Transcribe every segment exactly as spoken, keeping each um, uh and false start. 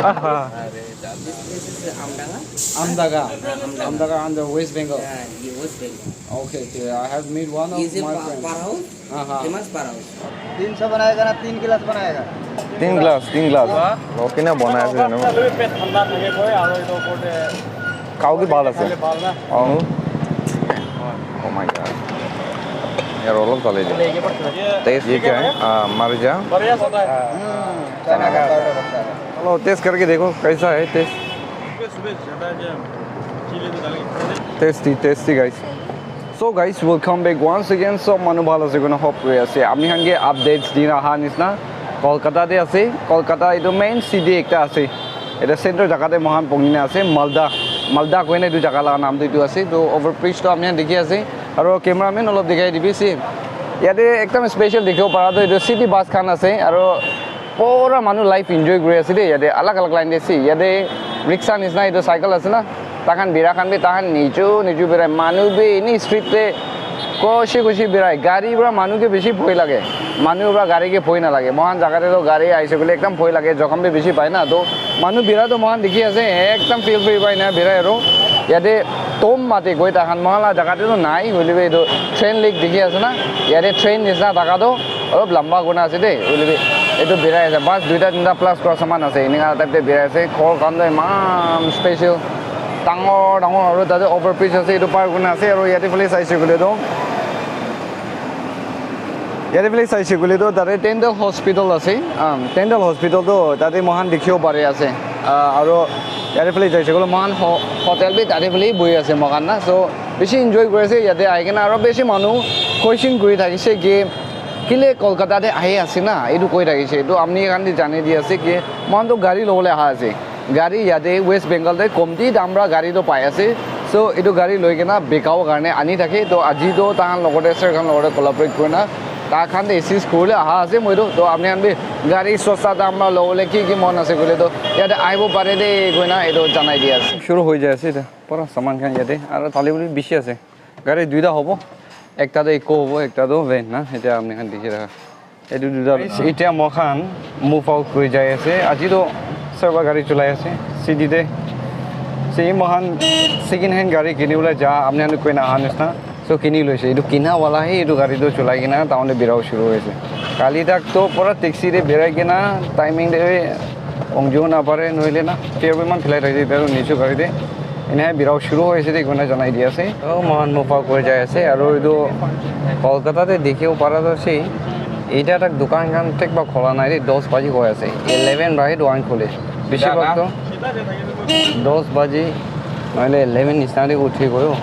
This place is Amdanga. Amdaga. Amdaga. Amdaga under West Bengal. Yeah, in West Bengal. Okay, okay. I have meet one of my friend. Is a pa- power house? Uh-huh. Famous power house. तीन सौ बनाएगा ना, तीन गिलास बनाएगा। তিন গ্লাছ, তিন গ্লাছ। লকে না বনাই আছে জানো? পেট ঠাণ্ডা থাকে কয় আৰু এইটো ওপৰতে খাওঁ কি ভাল আছে? খালে ভাল না। Oh. Oh my God. यार, অলপ জ্বালাই দে। ये टेस्ट ये क्या है? आ, मर जा। बढ़िया होता है। चना का पाउडर बनता है। चलो, टेस्ट करके देखो, कैसा है टेस्ट? सुबह सुबह ज्यादा जो चिली तो डाल के खा ले। Tasty, tasty, guys. So guys, welcome back once again. So manu bhal ase koina hope kuri ase. Apni khan ke updates di raha nisna Kolkata te ase. Kolkata etu main city ekta ase. Eta center jaga te mohan pongina ase. Malda, Malda koina etu jaga laga naam tu etu ase. To overbridge to apni khan dikhi ase. Aro cameraman olop dikhai dibi ase. Yate ekdam special dikhibo para tu etu city bus khan ase. Aro pura manu life enjoy kuri ase de yate alag alag line de ase yate rickshaw nisna etu cycle ase na takhan bira khan bi takhan niju niju birai manu bi ini street te koshi koshi birai gari pura manu ke bishi bhoi lage manu pura gari ke bhoi na lage mohan jaga te toh gari aise koile ekdam bhoi lage jokhom bi bishi pai na toh manu bira toh mohan dikhi ase ekdam feel free pai na birai aro yate tom mate goi takhan mohan la jaga te toh nai hoile bi etu train lake dikhi ase na yate train nisna thaka toh Olop lamba kurina ase de, hoilebi etu birai ase, bas duita tinta plus kura saman ase, enika type te birai ase, ghor khan toh eman special, dangor dangor aru tate over bridge ase, etu par kurina ase, aru yate phale saise koile toh, yate phale saise koile toh tate dental hospital ase, ah, dental hospital toh tate moikhan dikhibo pari ase, ah, aru yate phale jaise koile moikhan ho-, hotel bi tate phale buhi ase moikhan na, so bishi enjoy kuri ase yate ahi kena, aru bishi manu question kuri thakise ki, Kile Kolkata te ahi ase na, etu koi thakise, etu apni khan te jane di ase ki, moikhan toh gari lobole aha ase. Gari yate West Bengal te komti dam pra gari toh pai ase. So, etu gari loi kena bikabo karne ani thake. Toh aji toh takhan logote, sir khan logote collaborate kurina, takhan te assist kuribole aha ase moi toh. Toh apni khan bi gari sosta dam pra lobole ki ki mon ase koile toh, yate ahibo pare de koina etu janai di ase. Shuru hoi jai ase eta. Pura saman khan yate. Aru thali bole bishi ase. Gari duita hobo, ekta toh Eeco hobo, ekta toh van na, etia apni khan dikhi thaka. Etu duita, etia moi khan move out kuri jai ase. Aji toh serva gari cholai ase, city te. Se moi khan second hand gari kini bole ja, apni khan koi na aha nisna. So kini loise. Etu kina wala he etu gari toh cholai kena town te birabo shuru hoise. Kali tak toh pura taxi te birai kena timing te ongjo na pare nohoile na. Fare bi eman philai thakise, etia toh nijo gari te. Ene birabo shuru hoise de koina janai di ase. Toh moikhan move out kuri jai ase aru etu Kolkata te dikhibo para toh ase. Eta tak dukan khan thik ba khola nai de, dos baji hoi ase. Eleven pra he dukan khule. Bishi bhag toh dos baji nohole eleven nisna de uthi goyo.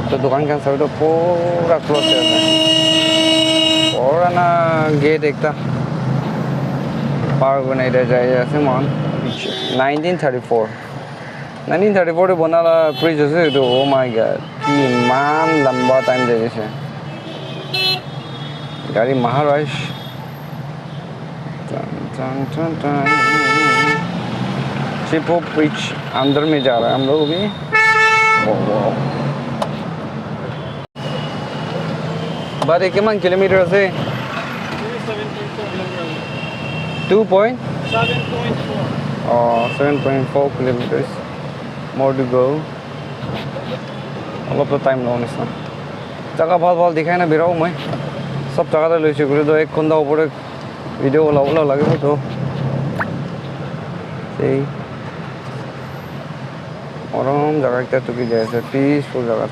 Toh dukan khan sabi toh pura close ase. Purana gate ekta par kurina eta jai ase moikhan. Nineteen thirty-four. Nineteen thirty-four te bana la bridge ase etu. Oh my God. Ki eman lamba time jai ase. Gari Maharaj. Tan, tan, tan, tan. Ship of Bridge andar mein ja raha hai hum log bhi. Oh, wow. But ye kiman kilometer ase? Two point? Seven point four. Oh, seven point four kilometers. More to go. Olop toh time lobo nisna. Jaga bhal bhal dikhai na birabo moi. Sob jaga te loise koile toh ek ghonta upor te video ulabo lagibo toh. Sei. Morom jaga ekta tuki jai ase, peaceful jaga.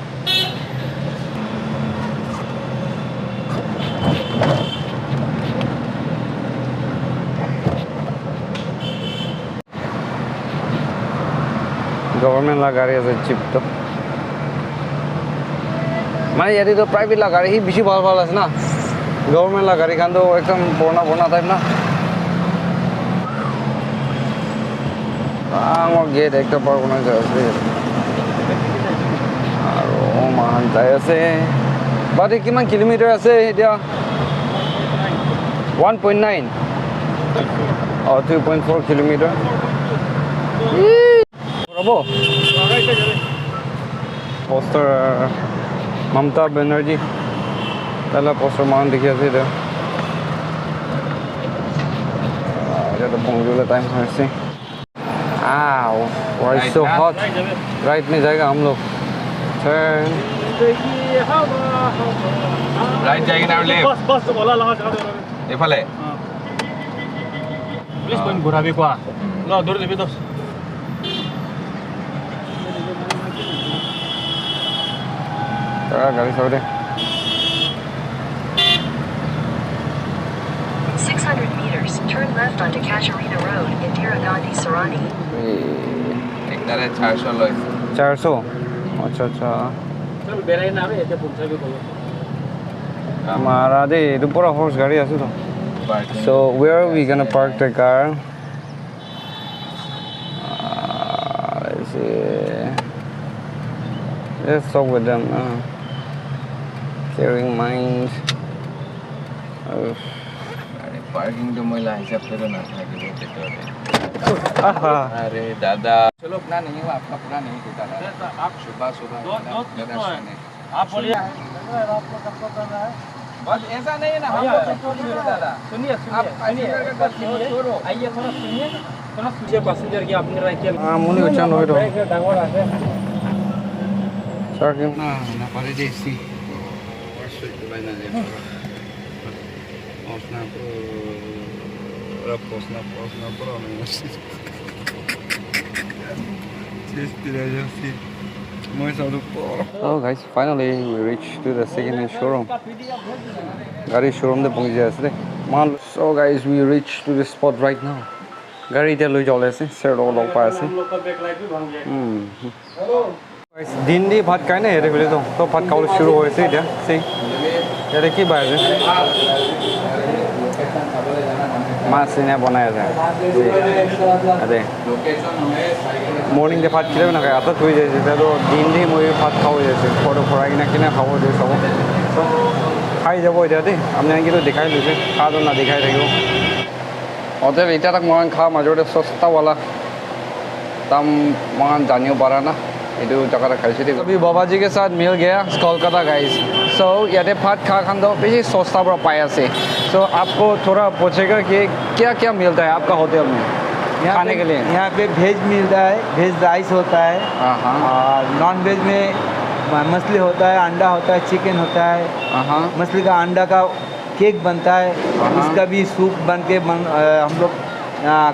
Government la gari ase jeep toh. Mane yate toh private la gari hi bishi bhal bhal ase na. Government la gari khan toh ekdum purana purana type na. Dangor gate ekta par kurina jai ase. Aro moikhan jai ase. But kiman kilometer ase etia? One point nine. Oh, two point four kilometer. Rabo. Poster Mamata Banerjee. Taila poster moikhan dikhi ase etia. Ah, etia toh bongjole time hoi ase. Wow, why it's so hot? Right में जाएगा हम लोग। Turn. Right जाएगी ना लेफ्ट? बस बस ओला लगा जगह दे। এইফালে। पुलिस पॉइंट घुराबी को। ल दूर देबी तो। Ah, गाड़ी सब दे। Six hundred meters, turn left onto Casuarina Road, Indira Gandhi Sarani. একটা রে চারশো লয়। चार सौ। अच्छा अच्छा। चल बेराई ना रे, ये पुंचा भी बोलो। मारा दे, এইটো পুৰা হৰ্চ গাড়ী আছে তো। So where are we gonna park the car? Uh, let's see. Let's talk with them. Uh, caring mind. Uh, আরে পার্কিং তো ময়লা হিসাব করে না থাকে ভিতরে। आहा। আরে দাদা। चलो अपना नहीं हुआ, आपका पूरा नहीं टूटा दादा। आप सुबह सुबह दो- दो- दादा दो है। सुने। आप बोलिए। बस ऐसा नहीं है ना, हम लोग को छोड़ दो दादा। सुनिए आप सुनिए पैसेंजर का सुनिए। छोड़ो। आइए थोड़ा सुनिए ना। थोड़ा सुनिए। पैसेंजर की अपनी राइट के Ah, muli uchan hoi do. डांगोर आते। Sir, na na pare de si. Osna pro, rap osna pro, osna pro, Moi salu por. Oh guys, finally we reached to the second hand showroom. Gari showroom te pahunchi ase de. Man, so guys, we reached to the spot right now. Gari te loi jole ase, sir log log pa ase. Hmm. Guys, din de bhat khai na yate hoile to, to bhat khabole shuru hoise etia. See, yate ki bai ase? Mas ene banai ase. See, yate. Morning te bhat kile na khai, atat hoi jai ase. Etia to din de moi bhat khabo jai ase. Photo khorai kina kina khabo jai sabo. So, khai jabo etia de. Apni khan ke to dikhai dise. Kha to na dikhai thakibo. Hotel etia tak moi khan kha major te sosta wala. Tam mohan janibo para na, etu jaga te khaise de. Abhi baba ji ke saath mil gaya Kolkata, guys. So yate bhat kha khan to bishi sosta para pai ase. So aapko thoda puchega ki kya kya milta hai aapka hotel mein यहाँ khane पे ke liye? यहाँ पे वेज मिलता है, veg rice होता है Aha, और non veg में म- मछली होता है, अंडा होता है, चिकन होता है। aha. मछली का अंडा का केक बनता है, हाँ। उसका भी सूप बन के बन, अ, हम लोग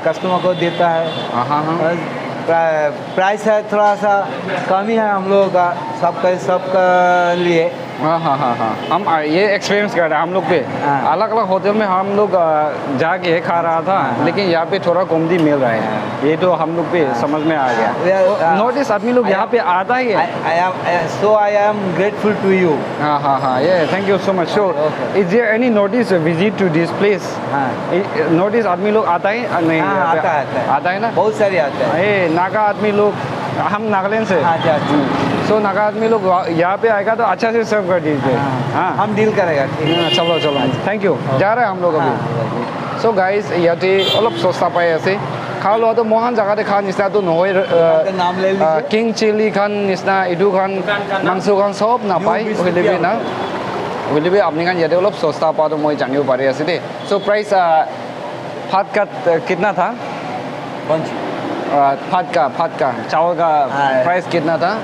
कस्टमर को देता है। Aha, aha. और प्रा- प्राइस है थोड़ा सा कम ही है हम लोगों का, सबका सबका लिए। हाँ हाँ हाँ हाँ, हम आ, ये एक्सपीरियंस कर रहे हैं हम लोग पे। हाँ। अलग अलग होटल में हम लोग आ, जाके खा रहा था, हाँ। लेकिन यहाँ पे थोड़ा कॉमेडी मिल रहा है। ये तो हम लोग पे समझ में आ गया। Yeah, uh, नॉर्थ ईस्ट आदमी लोग I यहाँ am- पे आता ही I, है। I am uh, so I am grateful to you. हाँ हाँ हाँ, ये thank you so much. So Okay. is there any Northeast visit to this place? हाँ। नॉर्थ ईस्ट आदमी लोग आता है या नहीं हाँ, यहाँ पे? आता है, आता है। आता है ना? बहुत सारे आता है। ए, नागा आदमी लोग, हम नागालैंड से। हाँ, अच्छा, अच्छा। सो नागा आदमी लोग वहाँ- यहाँ पे आएगा तो अच्छा से सर्व कर दीजिए। हाँ, हाँ। हम डील करेगा, ठीक है। हाँ, चलो चलो, thank you. जा रहे हैं हम लोग अभी. हाँ, So guys, ইয়াতে অলপ সস্তা পাই আছে। খোৱা লোৱাটো মহান জেগাতে খোৱা নিচিনাটো নহয়। দোকান কা নাম লে লিজিয়ে। কিং চিলি খান নিচিনা, এইটো খান, মাংস খান চব নাপায়। বিশ হ'লে বি টকীয়া না, হ'লে বি আপুনি খান ইয়াতে অলপ সস্তা পোৱাটো মই জানিব পাৰি আছে দেই। So price, ভাত কা, কিতনা থা? कौन सी? भात का, भात का, चावल का हाँ। प्राइस कितना था?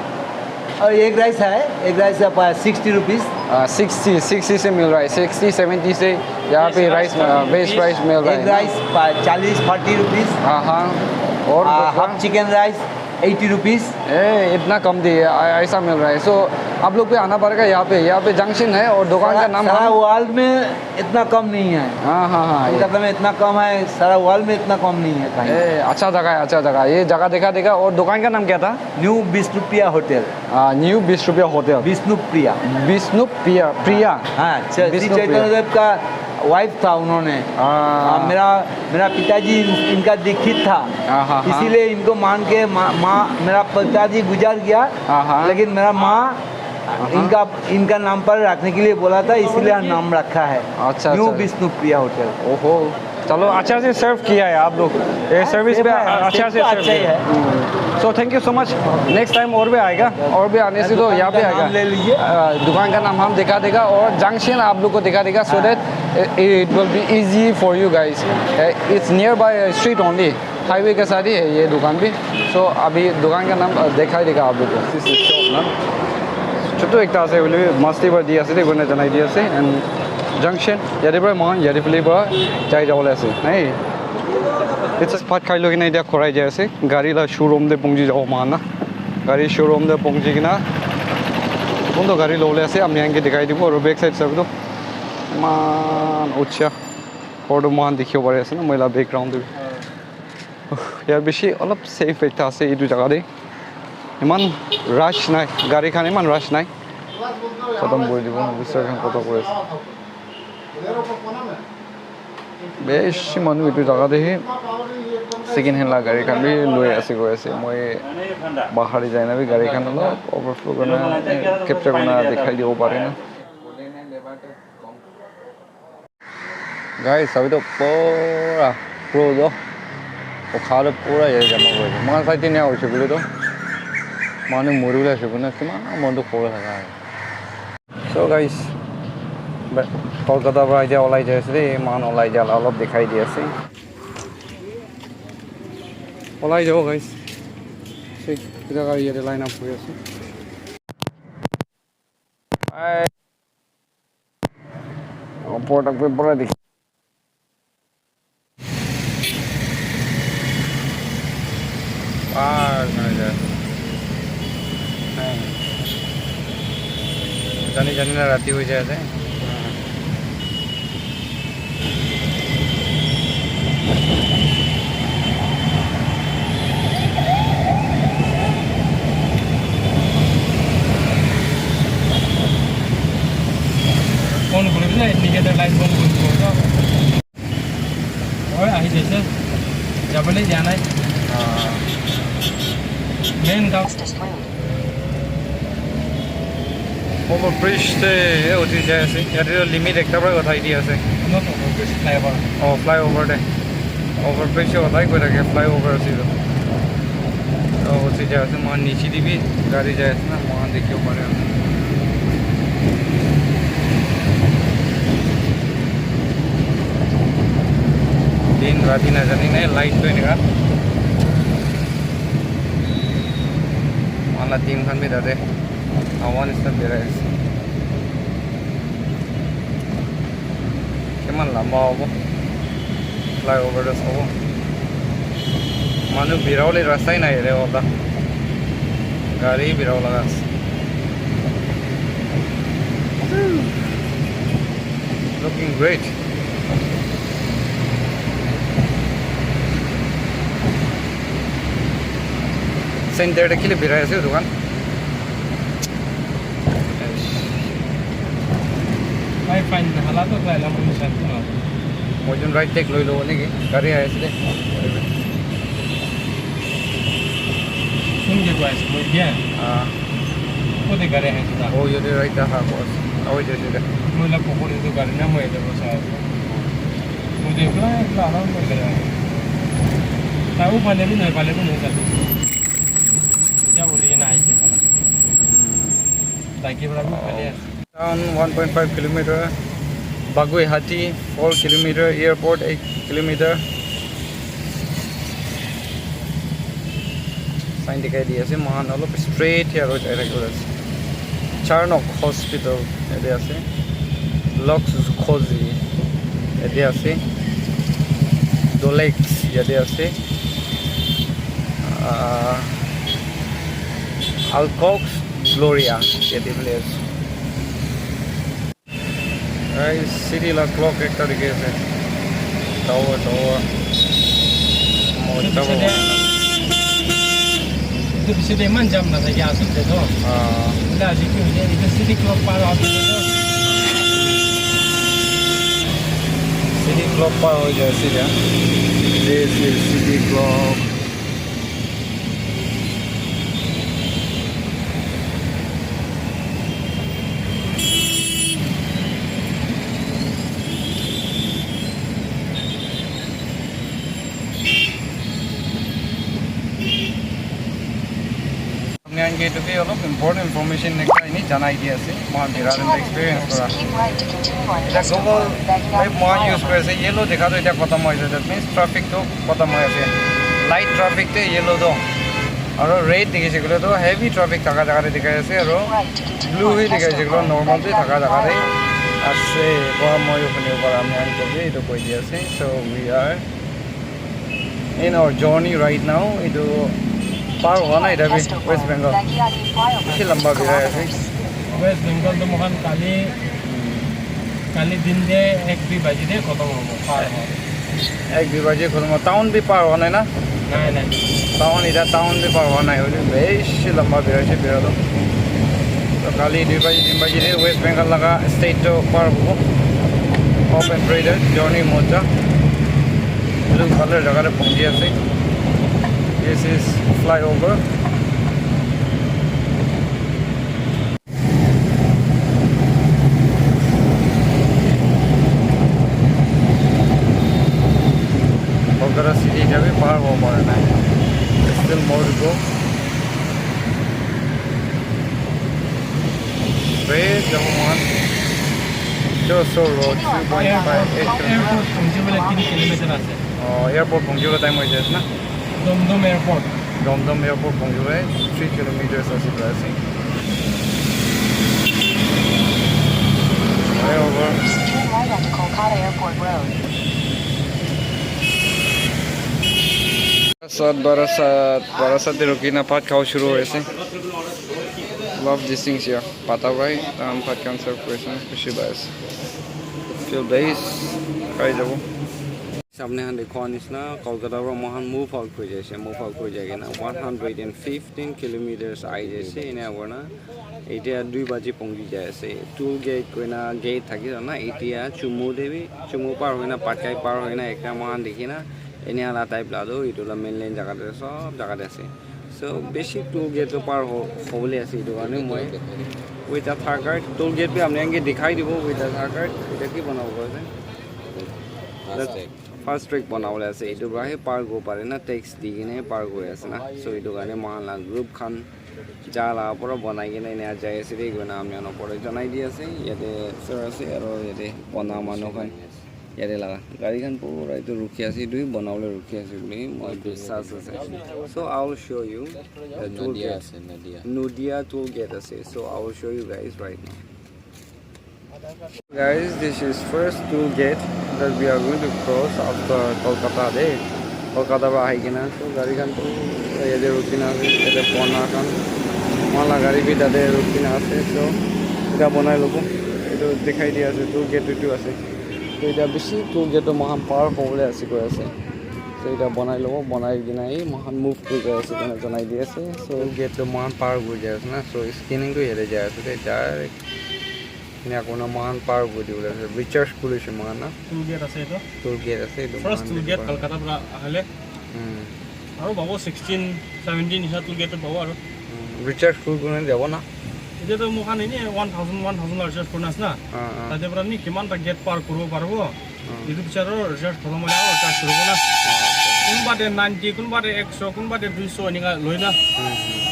और एग राइस है, एग राइस है सिक्सटी रुपीज। सिक्सटी, सिक्सटी से मिल रहा है, सिक्सटी सेवेंटी से यहाँ पे राइस, वेज राइस मिल रहा है एग ना? राइस चालीस फोर्टी रुपीज। हाँ हाँ। और दूसरा? Half chicken rice eighty rupees. ए, इतना कम दिए, ऐ- ऐसा मिल रहा है। सो आप लोग भी आना पड़ेगा यहाँ पे। यहाँ पे जंक्शन है और दुकान का नाम सारा हम वर्ल्ड में इतना कम नहीं है। हाँ हाँ हाँ, ये- कोलकाता में इतना कम है, सारा वर्ल्ड में इतना कम नहीं है कहीं। ए, अच्छा जगह है, अच्छा जगह। ये जगह देखा देखा। और दुकान का नाम क्या था? न्यू विष्णुप्रिया होटल। आ, न्यू विष्णुप्रिया होटल। विष्णुप्रिया। विष्णुप्रिया, प्रिया। हाँ, च- श्री विष्णुप्रिया। चैतन्य देव का वाइफ था उन्होंने। हाँ। आ, मेरा मेरा पिताजी इन- इनका दीक्षित था। हाँ, हाँ, हाँ। इसीलिए इनको मान के माँ माँ- मेरा पिताजी गुजर गया। हाँ, हाँ। लेकिन मेरा माँ इनका इनका नाम पर रखने के लिए बोला था, इसलिए नाम रखा है अच्छा, न्यू अच्छा। विष्णुप्रिया होटल। ओहो, चलो, अच्छा से सर्व किया है आप लोग। ये सर्विस सेफ पे है, अच्छा से सेफ तो सर्व अच्छा ही किया है। है। So thank you so much. Next time और भी आएगा, और भी आने से तो दुकान यहाँ पे का आएगा। नाम ले लीजिए। अ, दुकान का नाम हम दिखा देगा और जंक्शन आप लोग को दिखा देगा, so that it will be easy for you guys. Uh, it's nearby street only. Highway ka saide hai ye dukan bhi. So abhi dukan ka naam, uh, dikhai dega aap log ko. This is shop na. Chotu ekta ase hoile bhi masti para di ase de, koina janai di ase. And junction yate para moikhan yate phale para jai jabo le ase. Nahi. It's a bhat khai loi kena etia khurai jai ase. Gari la showroom te pongji jabo moikhan na. Gari showroom te pongji kena kuntu gari lobole ase ami khan ke dikhai dibo. Aru back side sabi toh eman ucha ghor toh moikhan dikhibo pari ase na moi la background te bi. Yar bishi olop safe ekta ase etu jaga te. Eman rush nai, gari khan eman rush nai. Khatam kuri dibo, officer khan kotha kuri ase. Bishi manu etu jaga te he second hand la gari khan bi loi ase koi ase. Moi bahar te jai na bi gari khan olop overflow kurina, eh, capture kurina dikhai dibo pare na. Guys, abhi toh pura pro toh ukha toh pura yate jama kuri ase. Moikhan side te enia hoise koile toh manu mori bole ase koina kiman manu toh khobole thaka hai. So guys, ba- Kolkata para etia olai jai ase de, moikhan olai dia la olop dikhai di ase. Olai jabo guys. See, etu gari yate line up kuri ase. Ai. Opor tak pe pura dikhi. Par kuri jai ase. Jani jani na rati hoi jai ase. On kuri dile, indicator light on kuri dile. Oi, ahi jaise. Jabole dia nai. Main town. Over bridge te uthi jai ase. Yate toh limit ekta para uthai di ase. Not over bridge, flyover. Oh, flyover te. Over bridge te uthai koi thake, flyover ase etu. Oh, uthi jai ase. Moikhan niche te bi gari jai ase na, moikhan dikhibo pare ase. Din rati najane na, light toh enika. Moikhan la team khan bi tate awa nisina birai ase. Kiman lamba hobo? Flyover toh sabo. Manu birabole rastai nai yate olta. Gari birabo laga ase. Looking great. Center te kile birai ase etu khan? Bhai, fine, hala toh hala manu side te na. Moi jun right take loi lobo niki? Gari ahi ase de. Kun ke koi ase? Moi dia? Ah. Kote gari ahi ase ta? Oh, yate right aha ko ase. Awi jai ase de. Moi la pokori tu gari na, moi yate bosa ase. Moi tu ekla, ekla aram se gari ahi ase. Tai u phale bi nai, phale bi nai sa. Kya bol rahi hai na, aise phala. Hmm. Town one point five kilometer, Baguihati four kilometer, airport eight kilometer. Sign dikhai di ase, moikhan olop straight here jai thaki ase. Charnok Hospital yate ase, Lux Cozy yate ase, Dolex yate ase, ah, Alcox Gloria yate phale ase. Guys, city la clock ekta dikhi ase. Tower, tower. Oh, tower. Etu piche te eman jam na thake ase etu toh. Ah. Etu aji ki hoise, etu city clock par howa piche toh. City clock par hoi jai ase ya. This is city clock. Apni khan ke etu ke olop important information ekta eni janai di ase. Moikhan Dehradun te experience kora. Keep right to continue on Eta Western Google Road, backing out Map moikhan use flyover. Kuri ase, yellow dekha toh eta khatam hoise, that means traffic toh khatam hoi ase. Light traffic te yellow to, aro red dikhi ase koile to heavy traffic thaka jaga te dikhai ase, aro blue he dikhai ase koile normal te thaka jaga te ase. Koa moi huni para ami khan koi di ase. So we are in our journey right now. Etu par howa nai, eta bi West Bengal. Bishi lamba birai ase. West Bengal to moikhan kali, kali din te ek dui baji te khotom hobo, par hobo. Ek dui baji khotom hobo. Town bi par howa nai na? Nai, nai. Town, eta town bi par howa nai. Hoile bishi lamba birai ase, birai to. To kali dui baji, tin baji te West Bengal laga state to par hobo. Open radar, journey moja. Blue color jaga te phundi ase. This is flyover. Kolkata city jabi par hobo pare nai. Still more to go. Wait, jabo mohan. Just so road, two point five eight kilometers. Airport phundi bole tin kilometer ase. Oh, airport phundi bole time hoi jai ase na? Dum Dum Airport. Dum Dum Airport phundi bole three kilometers ase, to ase. Flyover. Straight right onto Kolkata Airport Road. Barasat, Barasat, Barasat te rukhi na bhat khao shuru hoi ase. Love these things here. Pata bhai, um, bhat khan serve kuri ase, bishi bhal ase. Few days, khai jabo. Samne khan dekha nisna, Kolkata para moikhan move out kuri jaise, move out kuri jai kena one hundred and fifteen kilometers ahi jaise, ena kurna. Etia dui baji pongji jai ase. Toll gate koina gate thaki na, etia Chumu te bi, Chumu par hoina, Patkai par hoina, ekta moikhan dikhi na, enia la type la toh, etu la mainland jaga te, sob jaga te ase. So, bishi toll gate toh par ho-, hobole ase, etu karne moi with Aadhaar card, toll gate bi apni khan ke dikhai dibo with Aadhaar card, etia ki banabo ase? FASTag. FASTag banabole ase, etu para he par kuribo pare na, tax di kene par kuri ase na. So, etu karne moikhan la group khan ja la pura banai kene enia jai ase de koina apni khan opor te janai di ase. Yate sir ase aro yate bona manu khan. Yate laga gari khan pura etu rukhi ase, etu bi banabole rukhi ase bole moi biswas ase. So I will show you the toll gate. Nadia ase, Nadia. Nadia toll gate ase. So I will show you guys right now. Guys, this is first toll gate that we are going to cross after Kolkata de. Kolkata para ahi kena, so gari khan pura yate rukhi na ase, yate bona khan. Moi la gari bi tate rukhi na ase, so etia banai lobo. Etu dikhai di ase, toll gate etu ase. So, etia bishi toll gate toh moikhan par hobole ase koi ase. So, etia banai lobo, banai kena he moikhan move kuri jai ase koina janai di ase. So, toll gate toh moikhan par kuri jai ase na. So, scanning toh yate jai ase de, direct. Enia kurna moikhan par kuri dibole ase. Recharge kuri ase moikhan na. Toll gate ase etu. Toll gate ase etu. First moikhan toll gate par Kolkata para ahile. Hmm. Aru pabo sixteen, seventeen nisha toll gate pabo aru. Hmm. Recharge kuri kuri na jabo na. Etia toh moikhan eni one thousand, one thousand la recharge kurina ase na. Ah, ah. Tate para ni kiman ta gate par kuribo paribo. Ah. Etu piche toh recharge khotom hoile aru recharge kuribo na. Ah. Kunba te ninety, kunba te ekso, kunba te duiso enika loi na. Hmm, hmm.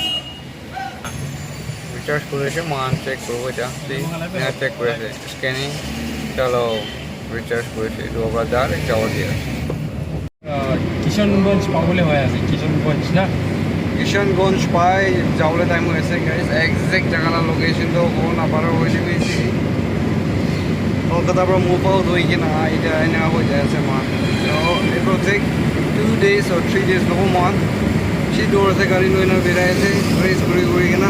Recharge kuri ase, moikhan check kuribo etia. See, enika check kuri ase. Scanning. Chalo, recharge kuri ase. Etu para direct jabo di ase. Ah, Kishanganj pabole hoi ase, Kishanganj na? Kishanganj pai jabole time hoi ase, guys. Exact jaga la location toh hobo napare hoile bi, Kolkata para move out hoi kena etia ena hoi jai ase moikhan. So, it will take two days or three days lobo moikhan. Bishi dur ase, gari loi na birai ase, race kuri kuri kena.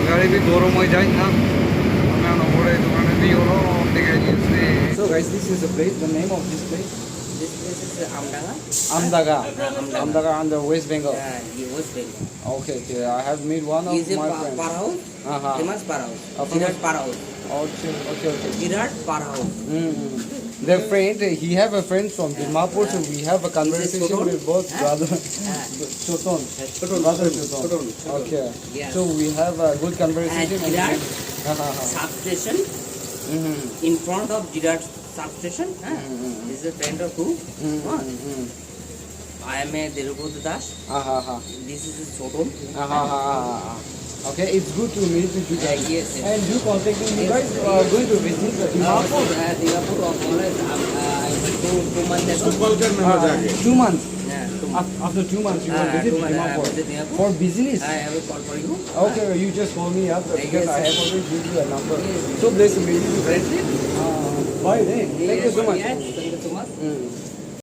Gari bi gorom hoi jai na. Ami khan opor te etu karne view olop dikhai di ase. So guys, this is the place, the name of this place. This place is Amdanga. Amdaga. Uh, Amdaga. Amdaga under West Bengal. Yeah, in West Bengal. Okay, okay. I have met one of my friends. Is a pa-, power house. Uh-huh. Famous power house. Uh, famous. Virat power house. Okay, okay, okay. Virat power house. Mm-hmm. The friend, he have a friend from Dimapur, so we have a conversation with both brother. Ah. Choton. Choton, brother Choton. Choton, Choton. Okay. Yeah. So we have a good conversation with him. And Virat substation, mm-hmm, in front of Virat substation, huh? Mm-hmm. This is a friend of who? Mm-hmm. Huh? Mm-hmm. I am a Derubodhu Das. Ah, ha, ha. This is a Choton. Ah, ha, ha, ha, ha. Okay, it's good to meet you guys. Uh, yes, yes. And you contacting me guys, uh, going to visit the Dimapur? Uh, Dimapur, uh, always, um, uh, two, two months ago. Two months. Yeah. Af- After two months, you will visit Dimapur. For business? I will call for you. Okay, you just call me up because I have already give you a number. So bless you. Maybe you can. Bye, eh? Thank you so much. Yes, thank you so much. Mm.